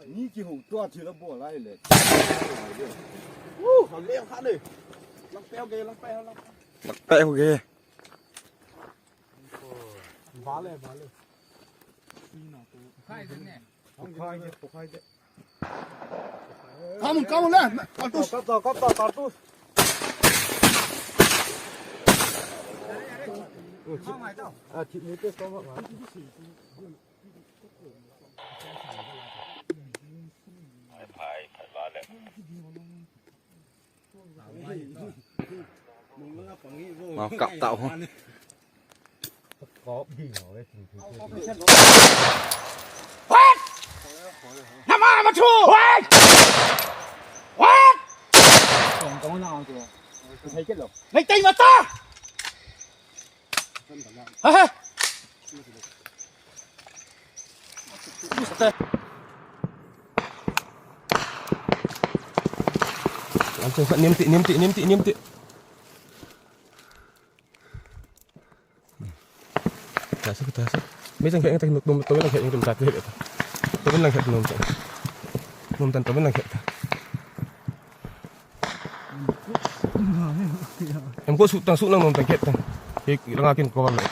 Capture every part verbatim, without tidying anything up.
Ni kihou tua thil abol lai le. Uh, ha le ha le. Lang pe ge, lang pe, lang pe. Lang pe ge. Vale, vale. Khai de ne. Khai de, khai de. Come on, come on, le. Kartus. Kap ta, kap ta, kartus. Ah, thip ni te to ma. Mau kap tau. What? Nama ma chu? What? What? Nei tei mata. Ha ha. Langsung sa, niam ti, niam ti, niam ti, niam ti. Ta sa, ta sa. Mei chang khe, ta, num, num, to lang khe, num, ta, te, ta. To lang khe, num, ta. Num, tan, to lang khe, ta. Em ko su tang su nang nom tang khet tang. Hi langa kin ko le.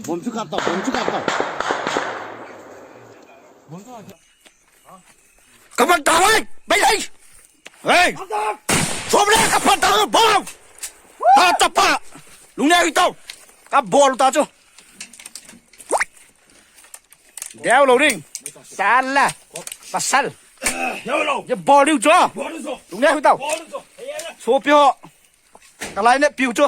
Bom chu kap ta, bom chu kap ta. Kapan ta lai, bai lai. Hey! Som le kapan ta bom. Ta ta pa. Lung ne ri tau. Ka bol ta chu. Deu lo ring. Sala. Pasal. Ye bol diu chu. Lung ne ri tau. Sopi ho. Ka lai ne piu chu.